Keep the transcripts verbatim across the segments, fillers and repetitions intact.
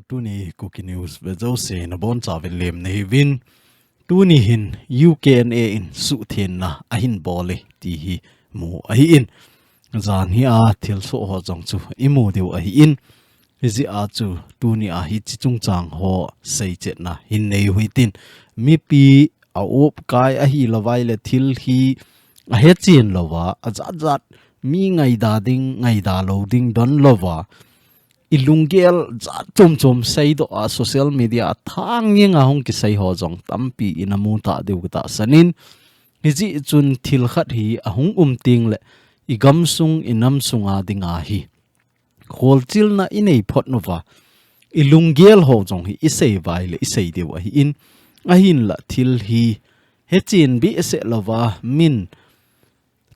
Tuni Kuki News ve jouse nabonchauvin lemna hiuvin. Tuni hin U K N A in suhthengna ahin bol e ti hi mu ahin. Jan hi a thilsoh ho jong chu imu diu ahin. Hijeh a chu tuni a hiche chungchang ho seichetna hin nei u hitin. Mipi a-op kai ahilouva ahile thil hi ahechen louva, ajat jat mi ngaida ding, ngaida lou ding don louva, ilunggel jat chom chom seidoh a social media a thangin ahung kisei ho jong tampi ina mu ta diu katahsan in. Hijeh chun thil khat hi ahung um teng le igamsung inamsung a dinga hi kholchilna inei phot uva, ilunggel ho jong hi isei uva ahile isei diu ahin. Ahinla thil hi hechen behseh louva, min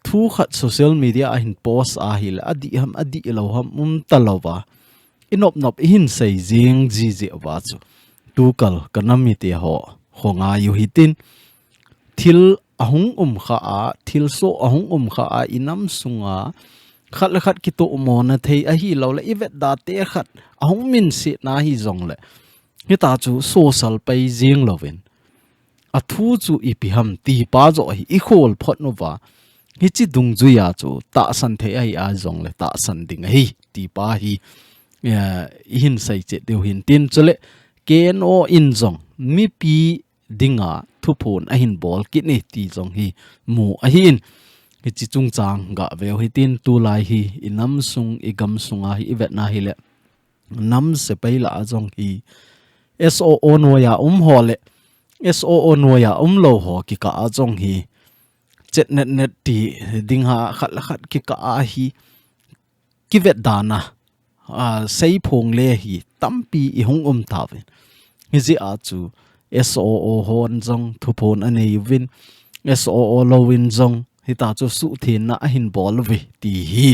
thu khat social media a hin post ahile adih ham adih lou ham umta louva, inop nop ihin sei jing jiji uva chu tukal kanam mite ho, ho ngai u hitin. Thil ahung um kha a, thilsoh ahung um kha a, inamsung a khat le khat kitohmona thei ahilou le ivetda te khat ahung minsetna hijongle, hitia chu sosal pai jing louvin, athu chu ipi ham ti pa joh hi ikhol phot uva, hiche dungjuia chu tahsan thei ahi a jongle tahsan ding ahi ti pa hi, eh, ihin seichet diu hintin. Chule K N O in jong mipi dinga thuphon ahin bol kit e ti jong hi mu ahin. Hiche chungchang gah veu hitin, tulai hi inamsung igamsung a hi ivetna hile, nam sepai lah a jong hi S O O noiya um ho le S O O noiya umlou ho kikah a jong hi chetnet net ti dinga khat le khat kikah a hi kivetdana, ah, seiphong le hi tampi ihung um tauvin. Hijeh a chu S O O hon jong thuphon anei uvin, S O O louvin jong hitia chu suhthengna ahin bol uve ti hi,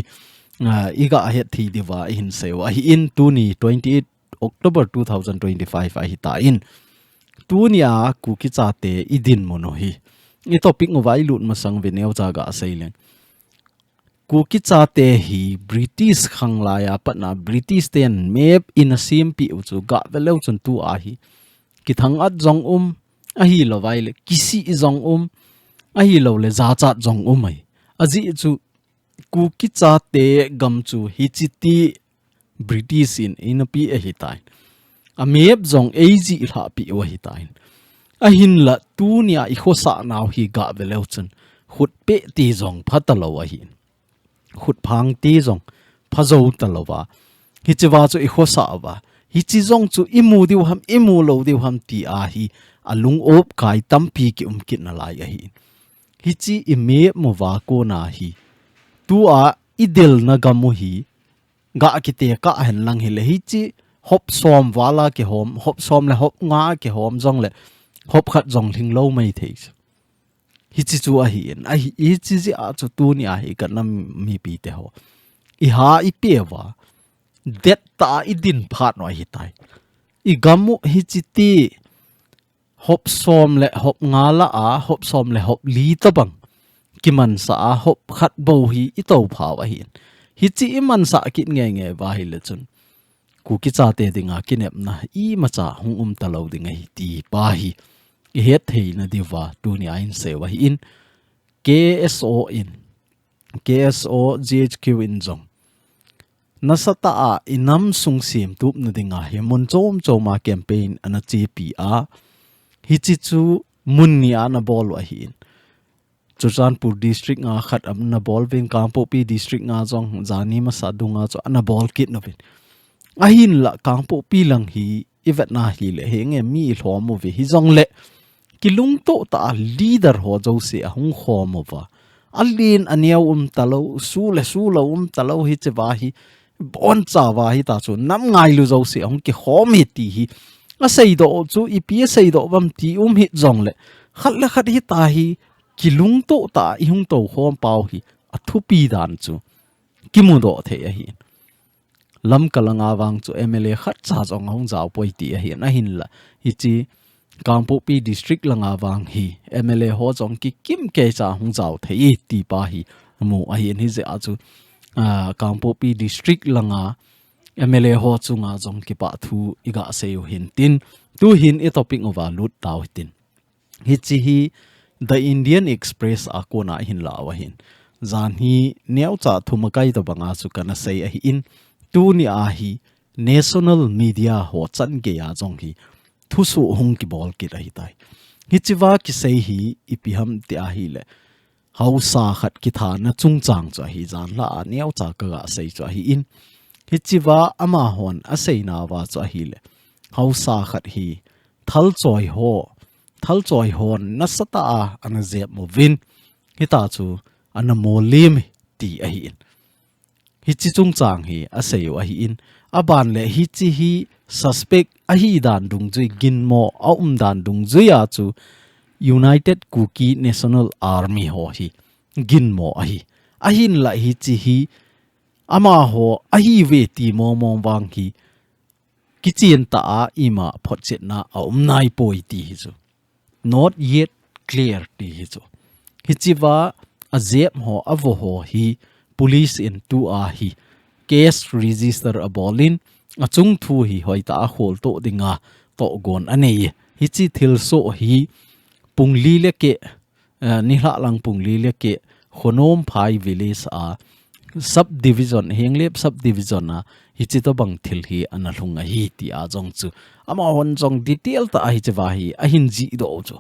ah, igah hetthei diuva ihin sei u ahin. Tuni twenty eight October two thousand twenty-five ahitan, tunia Kuki chate idinmun u hi, itopic uva ilut masang uva neocha gah sei leng. Kuki chate hi British khang laiya patna British ten map ina sempeh u chu gah ve leu chun tua hi kithang-at jong um, ahilouva ahile kisih jong um, ahilou le jachat jong um ahi. Ajeh chu Kuki chate gam chu hiche ti British in eina peh ahitai. A map jong eijih lhah peh u ahitai. Ahinla tunia ikhosah nau hi gah ve leu chun khutpeh ti jong phatalou ahin, khutphang ti jong phajou talouva, hichea chu ikhosah uva, hiche jong chu imu diu ham, imu lou diu ham tia hi alung-op kai tampi kium kit nalai ahin. Hiche i map uva kona hi tua idelna gam u hi gah kitekah hen lang hile, hiche hop som vala kihom, hop som le hop nga kihom jongle hop khat jong lhinglou maithei. Hiche chu ahin, ahi, hiche jeh a chu tunia hi kanam mipite ho, iha ipeuva, dettah a idin phat u ahitai. Igam u hiche ti hop som le hop nga lah a, hop som le hop li tobang kimansah a, hop khat bou hi itouphau ahin. Hiche imansah kit ngeingei uva ahile chun Kuki chate dinga kinepna imacha hung um talou ding ahi ti pa hi ihetthei na diuva tunia ihin sei u ahin. K S O in, K S O G H Q in jong nasatah a inamsung semtupna dinga hi mun chom choma campaign ana chepi a, hiche chu mun ni a ana bol u ahin. Churachandpur District nga khat ana bol uvin, Kangpokpi District nga jong jani masa dunga chu ana bol kit nauvin. Ahinla Kangpokpi lang hi ivetna hile henge mi ilhom uve, hijongle kilungtoh tah a leader ho jouse ahung khom uva, alen aneo um talou, su le sulou um talou, hichea hi bonchauva hitia chu nam ngailu jouse ahung kikhom e ti hi aseidoh chu, ipi aseidoh uvem ti um hih jongle, khat le khat hitia hi kilungtoh tah a ihung toukhom pau hi athupi dan chu kimudoh thei ahin. Lamka langa vang chu M L A khatcha jong ahung jaopoi ti ahin, ahinla hiche Kangpokpi District langa vang hi M L A ho jong kikim keicha ahung jao thei e ti pa hi mu ahin. Hijeh a chu, ah, Kangpokpi District langa M L A ho chunga jong kipah thu i ga sei u hin tin, tu hin i topic uva lut tau hitin. Hichi hi The Indian Express a kona hin la u ahin. Jan hi neocha thumakai to banga chu kana sei ahi in, tuni a hi national media ho chan gei a jong hi thusoh hung kibol kit ahi tai. Hichiva kisei hi ipi ham ti ahi le, hausa khat kithana chungchang chu ahi, jan la a neocha ka ga sei chu ahi in. Hichiva amahon a seina va chu ahi le, hausa khat hi thalchoi ho, thalchoi hon nasatah a ana jep uvin, hita chu ana molim ti ahi in. Hichi chungchang hi a sei u ahi in, a ban le hichi hi suspect ahi dan dungjui, ginmo a um dan dungjui a chu United Kuki National Army ho hi ginmo ahi. Ahin la hichi hi amaho ahi ve ti mong mong vang hi kichen ta a ima photchetna a um nai poi ti hi chu. Not yet clear ti hi chu. Hichiva a jep ho, a vo ho hi police in tu a hi case register a bolin, a chung thu hi hoitah a khol to dinga togon a nei. Hichi thilsoh hi pung li le keh, eh, nilhah lang pung li le keh, Khonomphai village a subdivision, Henglep subdivision a hichi tobang thil hi ana lhung ahi ti a jong chu amahon jong detail ta a hichiva hi ahin jih doh u chu.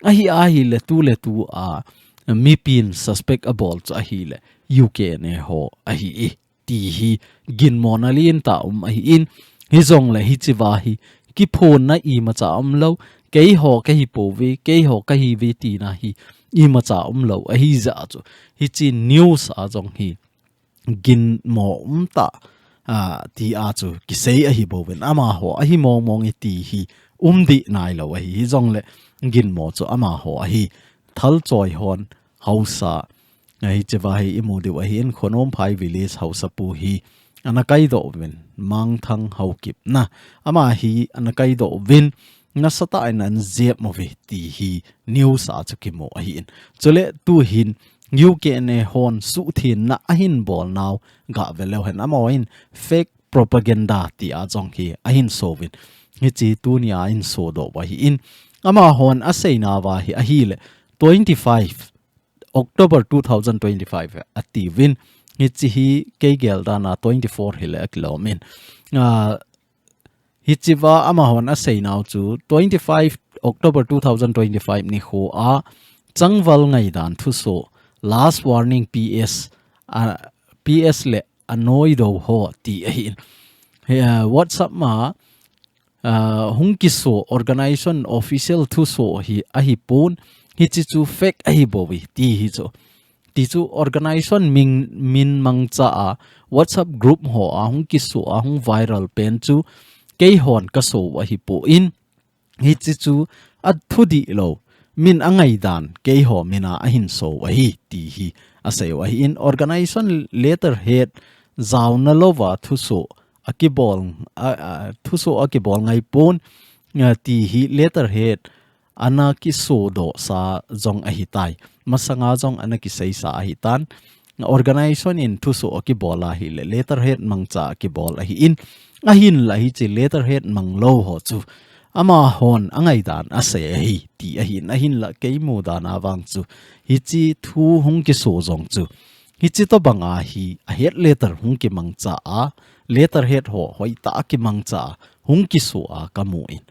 Ahi ahi le tu le tu a mipin suspect a bol chu ahi le U K N A ho ahi i ti hi ginmona lien ta um ahi in, hi jong le hichiva hi kiphonna imacha um lo, keiho ka hi pove, keiho ka hi ve tina hi imacha um lo ahi jeh chu. Hichi news a jong hi ginmo um ta, a, ti a chu kisei ahi bouvin, amaho ahi mong mong i ti hi um dih nai lo ahi, hi jong le ginmo chu amaho ahi, thalchoi hon hausa, a, hichiva hi i mu diu ahi in, Khonomphai village hausa pu hi ana kaidoh uvin, Mangthang Haokip na, ama hi ana kaidoh uvin, nasatah in ana jep uve ti hi news a chu kimu ahi in. Chule tu hin U K N A hon suhthenna ahin bol nau ga ve leu hen, amahon fake propaganda ti a jong hi ahin so uvin. Hichi tuni a ahin so doh u ahi in. Amahon a seina va hi ahi le twenty five October two thousand twenty-five a ti uvin. Hichi hi kei gel dan a twenty-four hi le a kilom in. A, hichiva amahon a seinau chu twenty-five October two thousand twenty-five nikho a changval ngaidan thuso, last warning P S, a, P S le a noi do ho ti ahi in. He, a, WhatsApp ma, a, hung kiso organization official thuso hi ahi pon, hichi chu fake ahi bou hi ti hi chu. Ti chu organization min, min mangcha a WhatsApp group ho a hung kiso a hung viral pen chu keihon ka so ahi pon, hichi chu a thudih lo, min a ngaidan keiho min a ahin so ahi ti hi a sei u ahi in, organization letterhead jaona louva thuso a kibol, a, a, thuso a kibol ngai pon, a, ti hi letterhead ana kiso doh sa jong ahi tai. Masanga jong ana kisei sa ahi tan. Organization in thuso a kibol ahi le, letterhead mangcha a kibol ahi in. Ahin la hichi letterhead mang lou ho chu amahon a ngaidan a sei ahi ti ahi in. Ahin la kei mu dan a vang chu hichi thu hung kiso jong chu hichi tobang a hi a head letter hung kimangcha a, letterhead ho hoitah a kimangcha a hung kiso a ka mu in.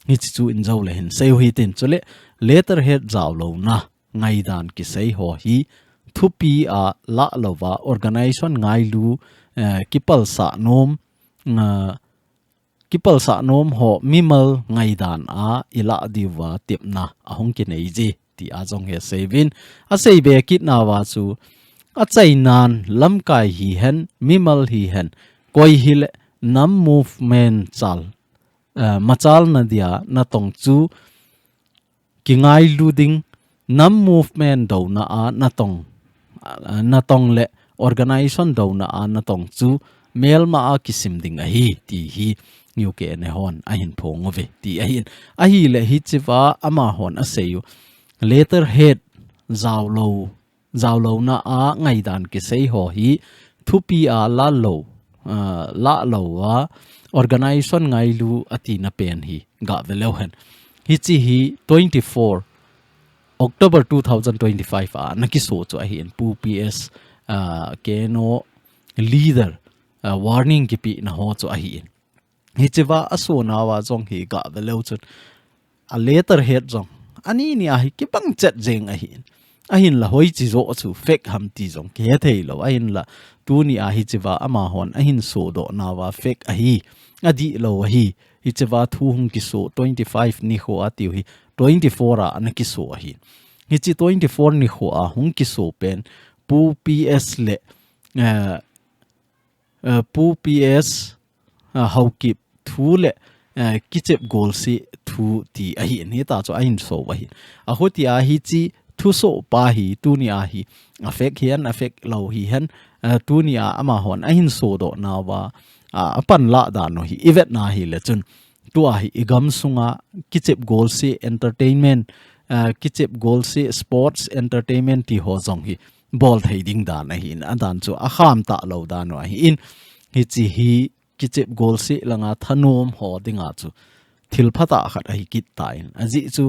Hichi chu in jo le hin sei u hitin, chule letterhead jaolouna ngaidan kisei ho hi thupi a la louva organization ngailu, eh, kipalsah nom, ah, kipalsah nom ho mimal ngaidan a i la diuva tepna a hung kinei ji ti a jong hi a sei uvin. A sei be kit nauva chu a chainan lamkai hihen, mimal hihen, koi hile nam movement chal, eh, machalna dia natong chu kingailu ding, nam movement douna a natong, ah, natong le organization douna a natong chu melma a kisim ding ahi ti hi U K N A hon ahin phong uve ti ahi in. Ahi le hichiva amahon a sei u letterhead jaolou, jaolouna a ngaidan kisei ho hi thupi a la lou, uh, lah lou a organization ngailu ati na pen hi ga ve leu hen. Hichi hi twenty-four October two thousand twenty-five a na kiso chu ahi in Pu P S uh, Keno leader uh, warning kipi na ho chu ahi in. Hichiva a so nawa jong hi ga ve leu chun a letterhead jong ani ni a hi kibang chet jeng ahi in. Ahin la hoi chi zo chu fake ham ti jong ke thei lo ahin la tuni a hichiva ama hon ahin so do nawa fake ahi adi lo ahi. Hichiva thu hung kiso twenty-five ni kho a tiu hi twenty-four a ana kiso ahi. Hichi twenty-four ni kho a hung kiso pen Pu P S le uh, uh, Pu P S uh, Haokip thu le uh, kichep golsi thu ti ahi ni ta chu ahin so ahi. A hoti a hichi thuso pa hi tuni a hi a fake hian a fake lo hi hen uh, tuni a ama hon ahin so do nawa uh, a pan la da no hi ivet na hi le chun tua hi i gam sunga kichep golsi entertainment uh, kichep golsi sports entertainment ti ho jong hi bol thei ding dan ahi in a dan chu a kham ta lo dan ahi in hichi hi kichep golsi langa thanom ho dinga chu thil phatah khat ahi kit ta in aji chu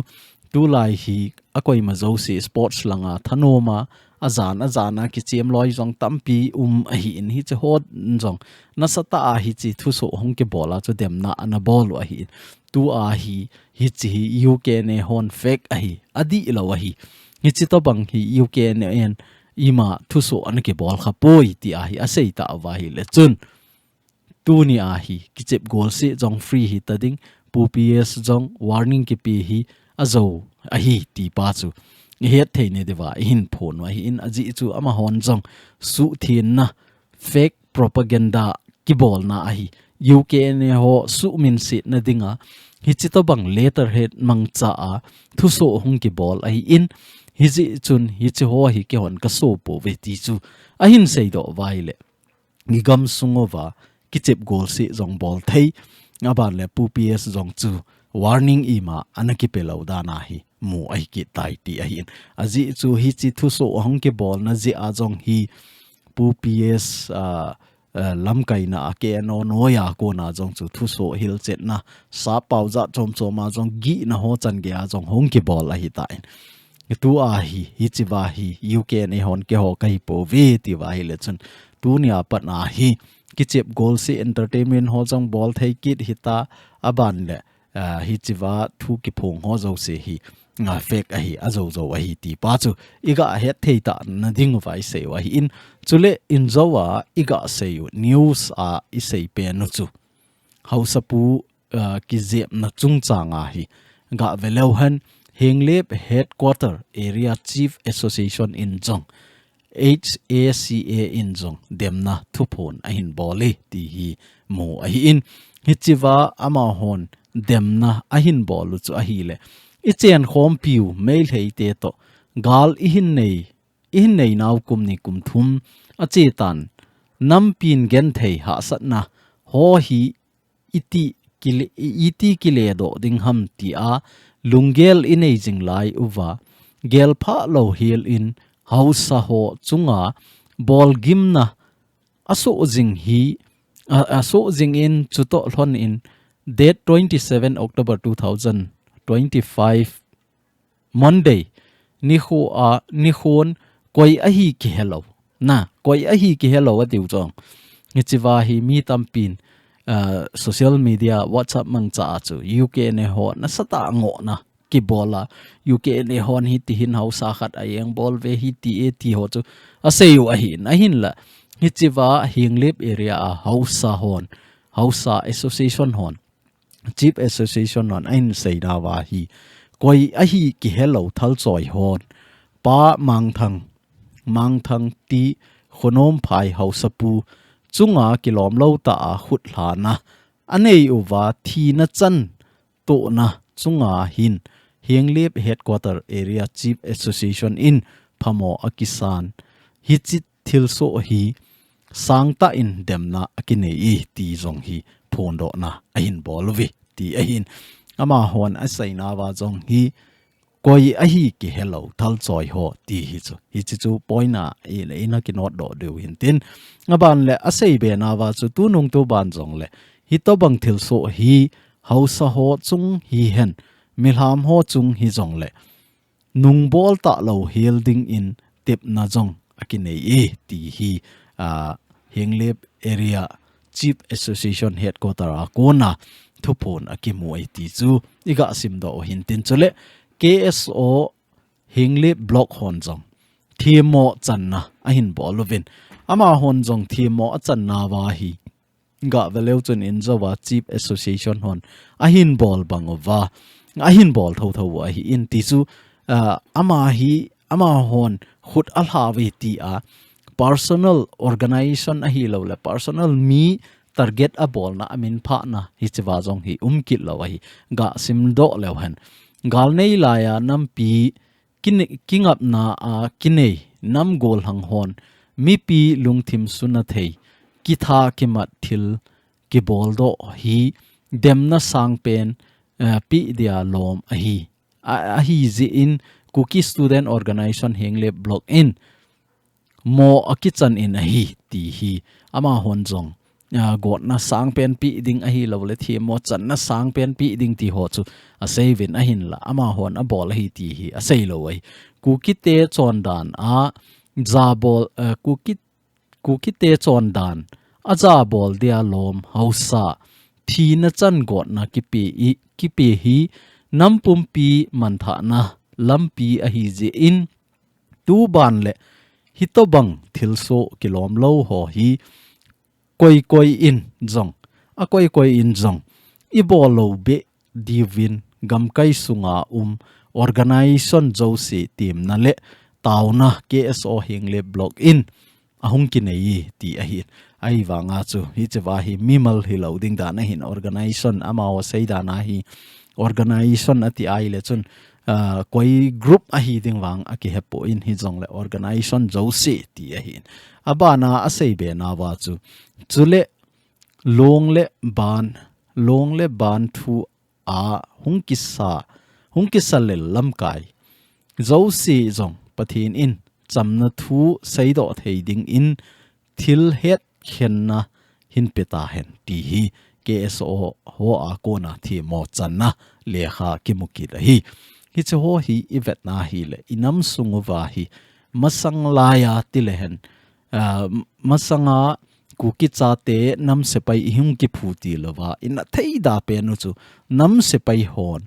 tulai hi a koima josi sports langa thanoma a jan a jana kichem loi jong tampi um ahi in hichi ho jong nasata a hichi thuso hung kibola chu demna ana bol u ahi in tu a hi hichi hi U K N A hon fake ahi adi lo ahi hichi to bang hi U K N A en ima thuso ana kibol kha poi ti a hi a sei ta va hi le chun tuni a hi kichep golsi jong free hi ta ding Pu P S jong warning kipi hi a zo ahi ti pa chu i het thei ne diva i hin phon ahi in aji chu ama hon jong su thin na fake propaganda kibolna ahi U K N A ho su min si na dinga hichi to bang letterhead mangcha a thuso hung kibol ahi in hichi chun hichi ho hi kihon ka so po ve ti chu ahin sei do vai le i gam sung uva kichep golsi jong bol thei aban le Pu P S jong chu warning ima ana kipe lo dan ahi mu ahi kit tai ti ahi in aji chu hichi thuso hung kibol na ji a jong hi Pu P S uh, uh, lamkaina a K N O noya kona jong chu thuso hilchetna sa pau ja chom chom a jong gi na ho chan ge a jong hung kibol ahi ta in tu a hi hichiva hi U K N A hon ke ho kai po ve ti va hi le chun tuni a pat na hi kichep golsi entertainment ho jong bol thei kit hi ta aban le uh, hichiva thu kiphong ho josi hi nga fake ahi a zo zo ahi ti pa chu i ga het thei ta na ding vai sei u ahi in chule in zo a i ga sei u news a i sei pe nu chu Hausapu uh, kizepna chungchang a hi ga ve leu hen Henglep Headquarter Area Chief Association in jong H A C A in jong demna thuphon ahin bol e ti hi mu ahi in hichiva ama hon demna ahin bol u chu ahi le i chen khom piu mei lhei te to gal i hin nei i hin nei nau kum ni kum thum a che tan nampin gen thei hahsatna ho hi iti kile, iti kile do ding ham ti a lunggel i nei jing lai uva gel pha lo hial in hausa ho chunga bol gimna a so jing hi a, a so jing in chuto hlon in date twenty-seven October two thousand twenty-five Monday nikho a nikhon koi ahi kihelo na koi ahi kihelo a diu chong hichiva hi mi tampin uh, social media WhatsApp mangcha a chu U K N A ho nasata ngo na kibola U K N A hon hi tihin hausa khat a eng bol ve hi ti e ti ho chu a sei u ahi na hin la hichiva Henglep area a hausa hon hausa association hon Chief Association hon ahin sei da va hi koi ahi kihelo thal choi hon pa Mangthang Mangthang ti khonom phai hausapu chunga kilom lo ta a khut hlana anei uva thina chan tona chunga hin Henglep Headquarter Area Chief Association in phamo a kisan hichi thilso hi sangta in demna a kinei e ti jong hi phondohna ahin bol uve ti ahin ama hon a seina va jong hi koi ahi kihelou, thalchoi ho ti hi chu. Hichi chu point a, i, ina kinot doh diu hin tin. Aban le, asei be nauva chu, tunung tuban jong le, hitobang thilsoh hi, haosa ho chung hihen, milham ho chung hijong le, nungbol talou hel dingin tepna jong akinei e, ti hi, a, Henglep Area Chief Association Headquarter a kona thuphon akimu e ti chu iga simdoh u hin tin chule K S O Henglep Block hon jong themmo channa ahin bol uvin. Amahon jong themmo achan nauva hi, ga veleu chun injouva Chief Association hon ahin bol bang uva, ahin bol thotho u ahi in ti chu, ah, ama hi, amahon khut alha uve ti a, personal organization ahilou le, personal mi target abolna, amin phahna, hichiva jong hi um kit lou ahi, ga simdoh leu hen. Gal nei laiya nampi, kin-, kingapna a kinei, nam golhang hon, mipi lungthim suna thei, kitha kimat thil, kiboldoh hi, demna sangpen, eh, pe dia lom ahi. A, ahi jeh in Kuki Student Organization Henglep Block in, mo akichan in ahi, ti hi, amahon jong, ah, gotna sangpen pe ding ahilou le, themmo channa sangpen pe ding ti ho chu asei uvin ahinla, amahon abol ahi ti hi asei lou ahi. Kukite chondan a jabol, ah, Kuki, Kukite chondan a jabol dia lom haosa, thina chan gotna kipe i, kipe hi, nam pumpi manthahna lampi ahi jeh in, tuban le hitobang thilsoh kilom lou ho hi, koi koi in jong, a koi koi in jong, ibol lou be diuvin gamkai sunga um organization jouse temna le taona K S O Henglep Block in ahung kinei e ti ahi. Ahivanga chu hichiva hi mimal hilou ding dan ahin, organization, amaho seidan a hi organization ati ahile chun, ah, koi group ahi ding vang akihe poi, hijong le organization jouse ti ahi. Abana asei be nauva chu, chule long le ban, long le ban thu a hung kisa, hung kisa lel lamkai jouse jong Pathen in chamna thu seidoh thei dingin thil hetkhenna hin pe tahen ti hi K S O ho a kona themmo channa lekha kimu kit ahi. Hiche ho hi ivetna hile, inam sung uva hi masang laiya tile hen, ah, masanga Kuki chate nam sepai ihung kiphu ti louva, ina theida pen u chu nam sepai hon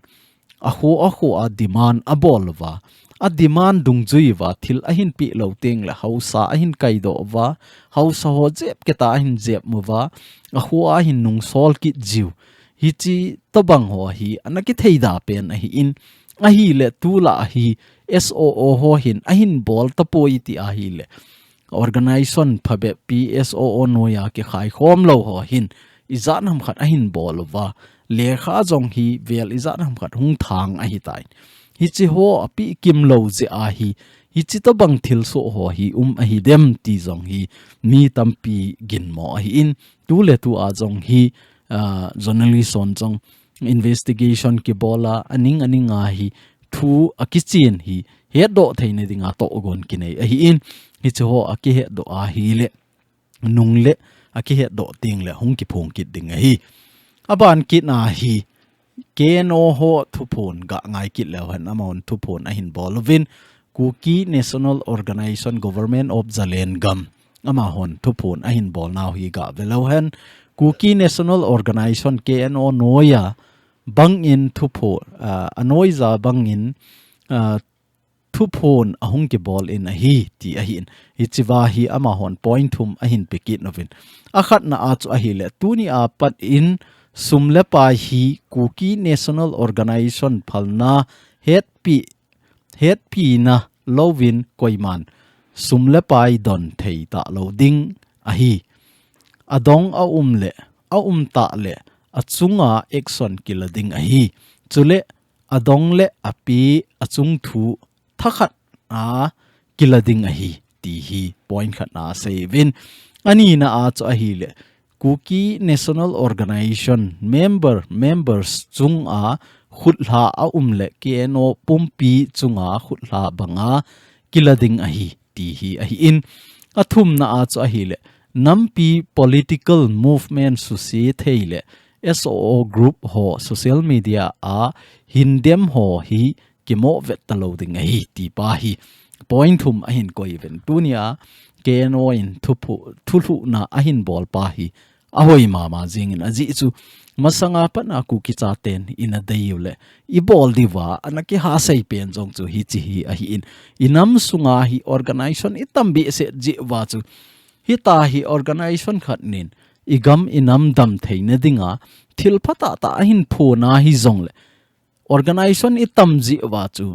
akho, akho a demand abol uva, a demand dungjui uva, thil ahin pe lou teng le haosa ahin kaidoh uva, haosa ho jep keta ahin jep uva, akho a ahin nungsol kit jiu. Hichi tobang ho hi ana kitheida pen ahi in, ahile tulai hi S O O ho hin ahin bol tapoi ti ahile, organization phabep P S O O noiya kikhai khom lou ho hin ijat ham khat ahin bol uva, lekha jong hi vel ijat ham khat hung thang ahitai. Hichi ho ape kim lou jeh a hi, hichi tobang thilsoh ho hi um ahi dem ti jong hi mi tampi ginmo ahi in, tuletu a jong hi, ah, journalist hon jong investigation kibola, aning aning a hi thu akichen hi hetdoh theina dinga tohgon kinei ahi in, hichi ho akihetdoh ahile, nung le akihetdoh teng le hung kiphong kit ding ahi. Aban kit na hi K N O ho thuphon ga ngai kit leu hen, amahon thuphon ahin bol uvin, Kuki National Organization Government of Zalengam, amahon thuphon ahin bol nau hi ga ve leu hen, Kuki National Organization K N O noiya bangin thuphon, ah, anoija bangin, ah, thuphon ahung kibol in ahi ti ahi in. Hichiva hi amahon point thum ahin pe kit uvin. Akhatna a chu ahile, tuni a pat in sum le pai hi Kuki National Organization phalna hetpi, hetpina louvin koiman sum le pai don thei talou ding ahi. Adong aum le, aum tah le, achunga action kila ding ahi. Chule adong le ape achung thu thakhat a kila ding ahi, ti hi point khat na asei uvin. Anina a chu ahile, Kuki National Organization member, members chunga khut lha a um le K N O pumpi chunga khut lha banga kila ding ahi ti hi ahi in, a thumna a chu ahi le nampi political movement susi thei le S O O group ho social media a hin dem ho hi kimoh vet ta lo ding ahi ti pa hi point thum ahin koi ven. Tunia K N O in thuphu, thulhuhna ahin bol pa hi ahoi mama jingin ajeh chu masanga pat a Kuki chaten in a dei u le i bol diu va ana kihasei pen jong chu hichi hi ahi in, i nam sunga hi organization i tam behseh jeh uva chu hita hi organization khat nin i gam i nam dam theina dinga thil phatah tah ahin phona hi jong le organization i tam jeh uva chu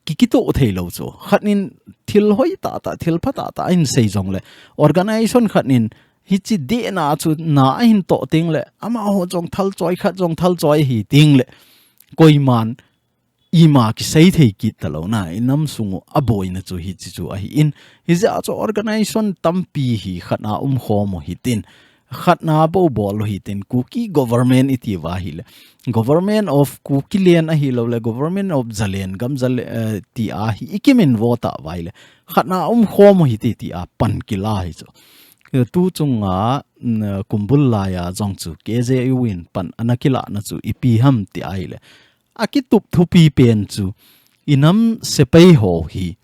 ki, kitoh thei lo chu. Khat nin thil hoi tah tah, thil phatah tah ahin sei jong le organization khat nin hichi dehna chu na ahin toh ting le amaho jong thal choi khat jong thal choi hi ting le koiman ima kisei thei kit ta lo na, i nam sung u a boina chu hichi chu ahi in, hijeh a chu organization tampi hi khat a um khom u hitin, khat na bou bol u hitin, Kuki government i ti uva hi le, Government of Kuki Land ahi lo le, Government of Zalen, gam Zalen, eh, ti a hi i kimin vo ta uva hi le, khat na um khom u hiti ti a pan kila hi chu. Tu chunga, mm, kumbul lai a jong chu K J U in pan ana kila na chu ipi ham ti a hi le, a kitup thupi pen chu i nam sepai ho hi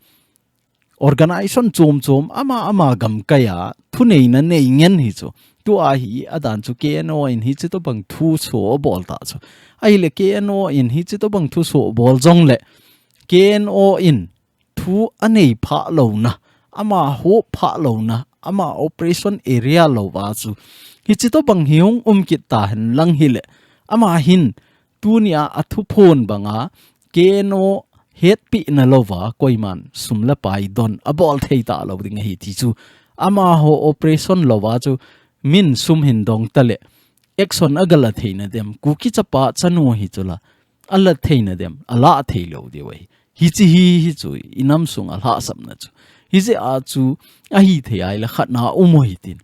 organization chom chom ama ama gamkai a thuneina nei ngen hi chu. Tua hi a dan chu K N O in hichi tobang thuso bol ta chu. Ahi le K N O in hichi tobang thuso bol jong le K N O in thu a nei phah lo na, ama hop phah lo na, ama operation area lo va chu. Hichi tobang hi hung um kit ta hen lang hi le, ama hin tunia a thuphon banga K N O hetpi na lo va koiman sum le pai don a bol thei ta lo ding ahi ti chu. Amaho operation lo va chu min sum hin dong ta le action a gala theina dem, Kuki chapa chanu hi chu la, a la theina dem, a la thei lo diu ahi. Hichi hi, hi chu i nam sung a lhahsamna chu. Hijeh a chu ahi thei a hi le khat na um u hitin.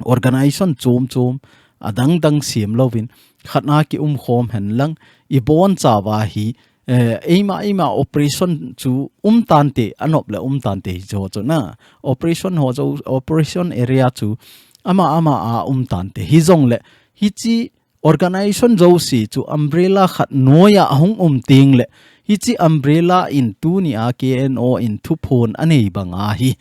Organization chom chom, a dang dang siam lo vin, khat na ki um khom hen lang, i bon cha uva hi, eh, eima, eima operation chu um tante, a nop le um tante hi chu chu na. Operation ho chu, operation area chu, ama, ama a um tante. Hi jong le, hichi organization jouse chu umbrella khat noi a hung um ting le, hichi umbrella in tunia K N O in thuphon a nei banga hi,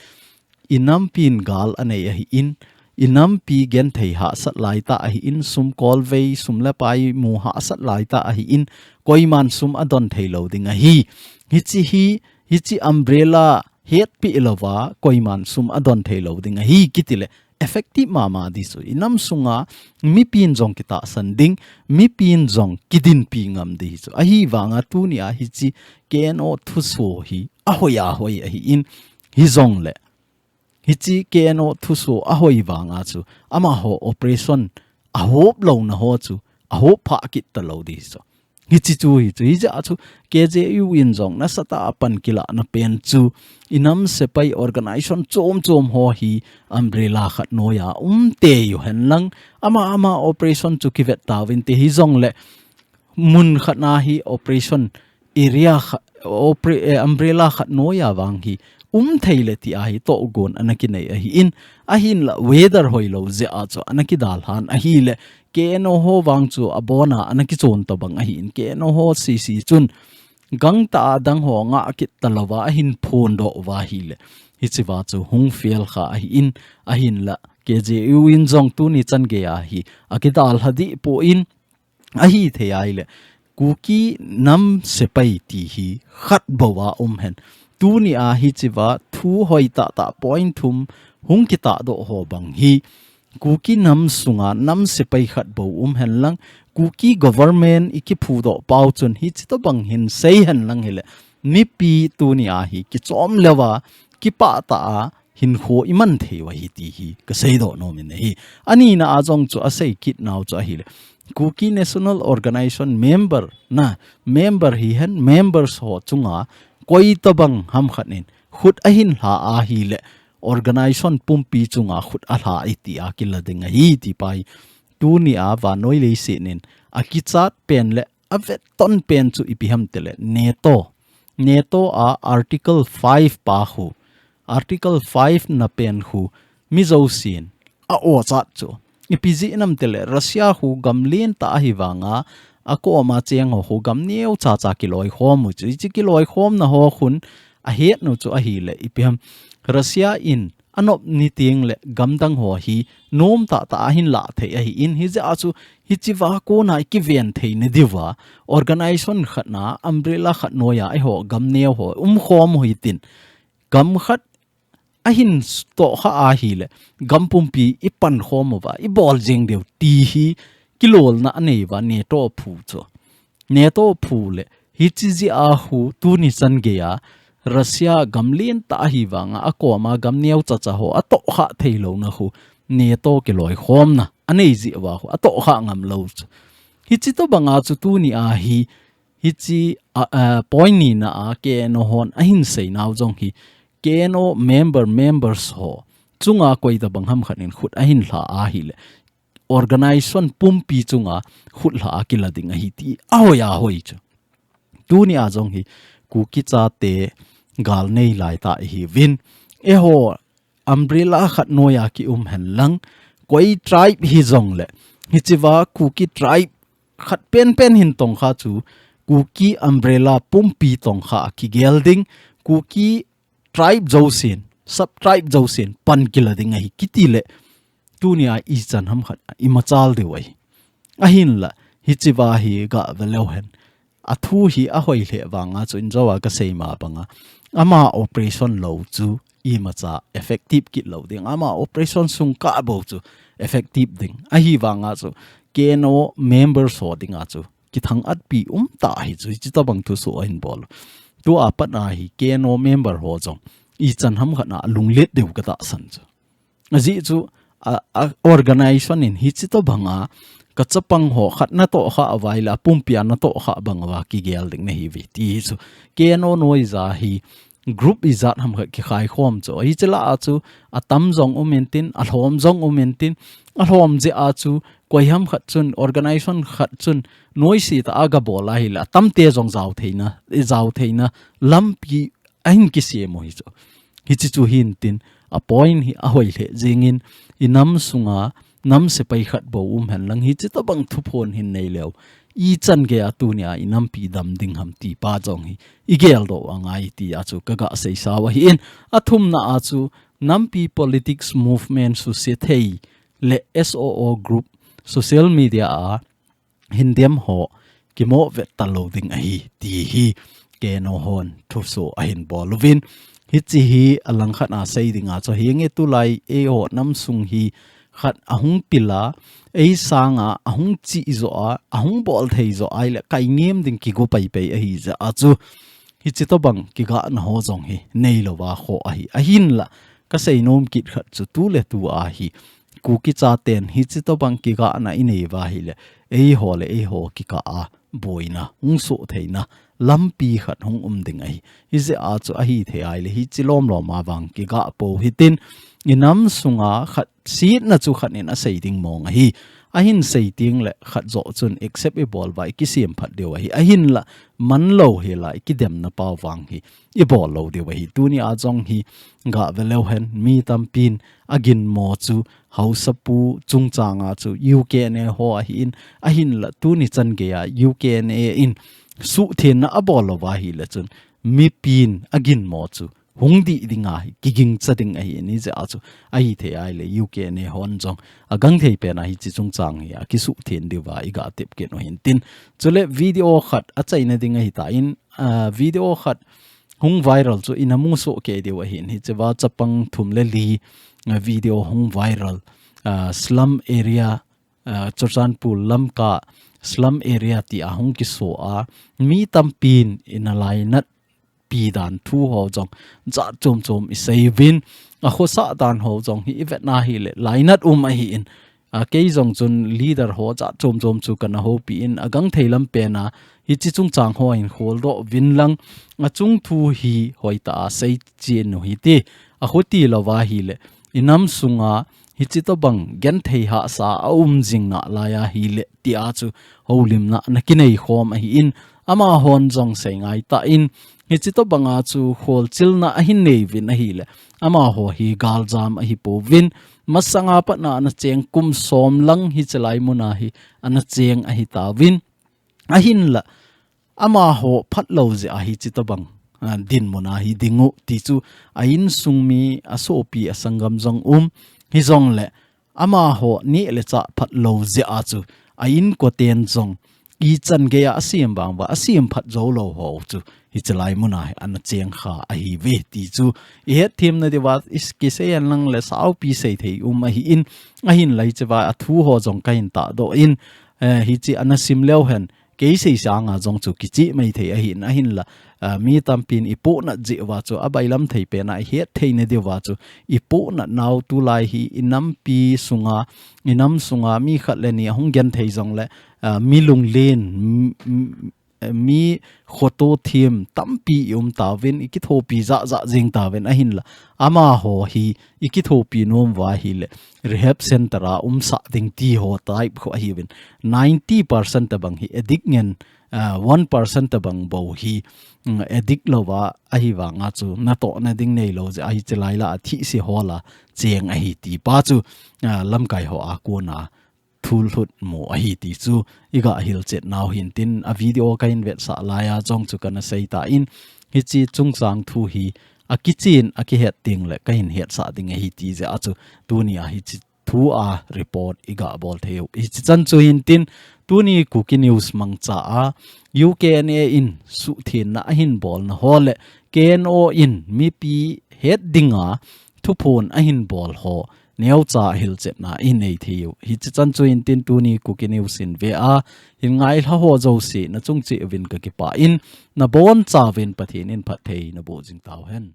i nampin gal a nei ahi in, i nampi genthei hahsat lai ta ahi in, sum kolvei, sum le pai mu hahsat lai ta ahi in, koiman sum a don thei lo ding ahi. Hichi hi, hichi umbrella hetpi lo va, koiman sum a don thei lo ding ahi, kiti le, effective mama di chu. I nam sunga mipin jong kitahsan ding, mipin jong kidinpi ngam di chu. Ahi vanga tunia hichi K N O thuso hi ahoi ahoi ahi in, hi jong le. Hichi K N O thuso ahoi vanga chu. Amaho operation a hop lo na ho chu. A hop phah kit ta lo di chu. Hichi chu hi chu, hijeh a chu K J U in jong nasatah a pan kila na pen chu i nam sepai organization chom chom ho hi umbrella khat noi a um tei u hen lang ama ama operation chu kivet ta vin te hi jong le mun khat na hi operation area kha, opera, eh, umbrella khat noi a vang hi um thei le ti a hi togon ana kinei ahi in ahin la weather hoi lo jeh a chu ana kidalhan ahi le K N O ho vang chu a bon a ana kichon tobang ahi in K N O ho sisi chun gangtah a dang ho nga kit ta lo va ahin phon doh uva hi le. Hichi va chu hung fail kha ahi in ahin la K J U in jong tuni chan gei a hi a kidalha di po in ahi thei a hi le. Kuki nam sepai ti hi khat bou a um hen. Tunia hichi va thu hoi tah tah point thum hung kitah doh ho bang hi. Kuki nam sunga nam sepai khat bou um hen lang, Kuki government i kiphudoh pau chun hichi tobang hin sei hen lang hi le, mipi tunia hi kichom leuva, kipah tah a, hinkho i man thei u ahi ti hi ka seidoh nom in ahi. Anina a jong chu a sei kit nau chu ahi le, Kuki National Organization member na, member hi hen, members ho chunga koi tobang ham khat in khut ahin lha a hi le, organization pumpi chunga khut a lha i ti a kila ding ahi ti pa hi. Tunia vannoi leiset in a kichat pen le a vetton pen chu ipi ham tile NATO. NATO a Article five pa khu, Article five na pen khu, mi jousen a o chat chu. Ipi jeh ham tile Russia khu gam lentah ahi vanga, a koma cheng ho khu gam neo chacha kiloikhom u chu. Hiche kiloikhomna ho khun a hetnu chu ahile, ipi ham, Russia in a nop ni teng le gamdang ho hi nom tahtah a hin lah thei ahin, hijeh a chu hiche va kona i kiven theina diuva, organization khat na, umbrella khat noiya eiho gam neo ho umkhom u hitin, gam khat ahin tohkha ahile, gam pumpi i pankhom uva, i bol jeng diu ti hi kilolna anei uva NATO phu chu. NATO phu le, hiche jeh a khu tuni chan geiya Russia gam lentah ahi vanga, a koma gam neo chacha ho a tohkha theilouna khu NATO kiloikhomna anei jeh uva khu a tohkha ngam lou chu. Hiche tobanga chu tuni a hi, hiche a, a, point nina a KNO hon ahin seinau jong hi, KNO member, members ho chunga koi tabang ham khat in khut ahin lha ahile, organization pumpi chunga khut lha a kila ding ahi ti ahoi ahoi chu. Tuni a jong hi Kuki chate gal nei lai ta ihiuvin, eiho umbrella khat noiya ki um hen lang, koi tribe hijongle, hiche va Kuki tribe khat penpen hin tongkha chu, Kuki umbrella pumpi tongkha a kigel ding, Kuki tribe jousen, sub tribe jousen pan kila ding ahi kiti le, tuni a ichan ham khat a i machal diu ahi. Ahinla, hiche va hi gah ve leu hen. A thu hi ahoi lheh vanga chu injo a ka sei ma banga, ama operation lou chu imacha effective kit lou ding, ama operation sung kah bou chu effective ding. Ahi vanga chu KNO members ho dinga chu kithang-at pi um tah ahi chu, hiche tobang thusoh ahin bol u. Tua pat a hi KNO member ho jong ichan ham khat a lunglet diu ka tahsan chu. Ajeh chu, a, a organization in hiche tobanga ka chapang ho khat na tohkha uva ahile, a pumpi a na tohkha bang uva kigel ding nahiuve ti hi chu. KNO noija hi group ijat ham khat kikhai khom chu. Hiche lah a chu atam jong um intin, alhom jong um intin, alhom jeh a chu koi ham khat chun, organization khat chun noise tah a ga bol ahile, atamte jong jao theina, jao theina lampi ahin kisem u hi chu. Hiche chu hintin, a point hi ahoi lheh jengin, i nam sunga nam sepai khat bou um hen lang, hiche tobang thuphon hin nei leu, ichan geiya tuni a i nampi dam ding ham ti pa jong hi i geldoh u angai ti a chu ka gah seisau ahin, a thumna a chu nampi politics movement suse thei le SOO group social media a hin dem ho kimo vet talou ding ahi ti hi KNO hon thusoh ahin bol uvin. Hiche hi alangkhat a sei dinga chu, hinge tulai eiho nam sung hi khat ahung pil a, ei sanga ahung chih joh a, ahung bol thei joh ahile kai ngem ding kigo pai pai ahi jeh a chu, hiche tobang kigahna ho jong hi nei louva kho ahi. Ahinla, ka seinom kit khat chu tu le tu a hi Kuki chaten hiche tobang kigahna i nei uva ahile, eiho le eiho kikah a boina hung soh theina lampi khat hung um ding ahi. Hijeh a chu ahithei ahile, hiche lom lom a vang kigah pou hitin, i nam sunga khat setna chu khat in asei ding mong ahi. Ahin sei teng le khat joh chun accept i bol uva i kisem phat diu ahi. Ahinla, man lou hela i kidemna pau vang hi i bol lou diu ahi. Tuni a jong hi gah ve leu hen, mi tampin aginmo chu Haosapu chungchanga chu UKNA ho ahin, ahinla tuni chan geiya UKNA in suhthenna abol louva ahile chun, mipin aginmo chu hung dih dinga hi kigingcha ding ahi, hijeh a chu ahithei ahile UKNA hon jong agangthei pen a hiche chungchang hi akisuhthen diuva i gah tep kit u hintin. Chule video khat achaina ding ahitan, a, video khat hung viral chu ina mu soh kei diu ahin, hiche va chapang thum le li, a, video hung viral, a, slum area, a, Churachandpur Lamka slum area tia hung kiso a, mi tampin ina lainat pi dan thu ho jong jat chom chom i sei uvin, a khosah dan ho jong hi i vetna ahile lainat um ahin, a, kei jong chun leader ho jat chom chom chu kana houpi in, agangthei lam pen a hiche chungchang ho hin kholdoh uvin lang, achung thu hi hoitah a sei chen u hite, akhuti louva ahile, i nam sunga hichi tobang genthei hahsa a um jing nalai ahile, tia chu houlimna ana kinei khom ahin, amahon jong sei ngai tan, hichi tobanga chu kholchilna ahin nei uvin ahile, amaho hi galjam ahi pouvin, masanga patna ana cheng kum som lang hichi lai muna hi ana cheng ahi tauvin, ahinla, amaho phatlou jeh a hichi tobang, a, dinmuna hi ding u ti chu a insung mi, a sopi, a sanggam jong um, hijongle amaho neh le chah phatlou jeh a chu a inkoten jong ichan geiya asem vang uva, asem phat jou lou ho chu hichi lai muna hi ana cheng kha ahiuve ti chu i hetthemna diuva i s-, kisei hen lang le saupi sei thei um ahin, ahinla hichea a thu ho jong kahin tahdoh in, eh, hichi ana sim leu hen, kei sei sanga jong chu kichih mai thei ahin, ahinla, ah, mi tampin i pohnat jeh uva chu, a bailam thei pena i hetthei na diuva chu, i pohnat nau tulai hi i nampi sunga, i nam sunga mi khat le ni ahung genthei jongle, ah, mi lunglen, m-, m-, eh, mi khoto them tampi i um tauvin, i kithopi jahjah jeng tauvin ahinla, amaho hi i kithopi nom uva ahile, rehab center a umsah ding ti ho type kho ahiuvin, ninety percent tobang hi addict ngen, ah, one percent tobang bou hi, mm, addict louva ahivanga chu natohna ding neilou jeh a hichi lai lah a thihse hola cheng ahi ti pa chu, ah, lamkai ho a kona thulhut mu ahi ti chu i gah hilchet nau hintin, a video kahin vetsah laiya jong chu kana sei tan, hichi chungchang thu hi a kichen a kihet tengle kahin hetsah ding ahi ti jeh a chu tunia hichi thu a report i gah bol thei u. Hichi chan chu hintin, tuni Kuki News mangcha a U K N A in suhthenna ahin bolna ho le K N O in mipi het dinga thuphon ahin bol ho neocha hilchetna i nei thei u. Hichi chan chu hintin, tuni Kuki News in ve a, hin ngailha ho jouse na chung cheh uvin ka kipah in, na bonchauvin Pathen in phatthei naboh jing tauhen.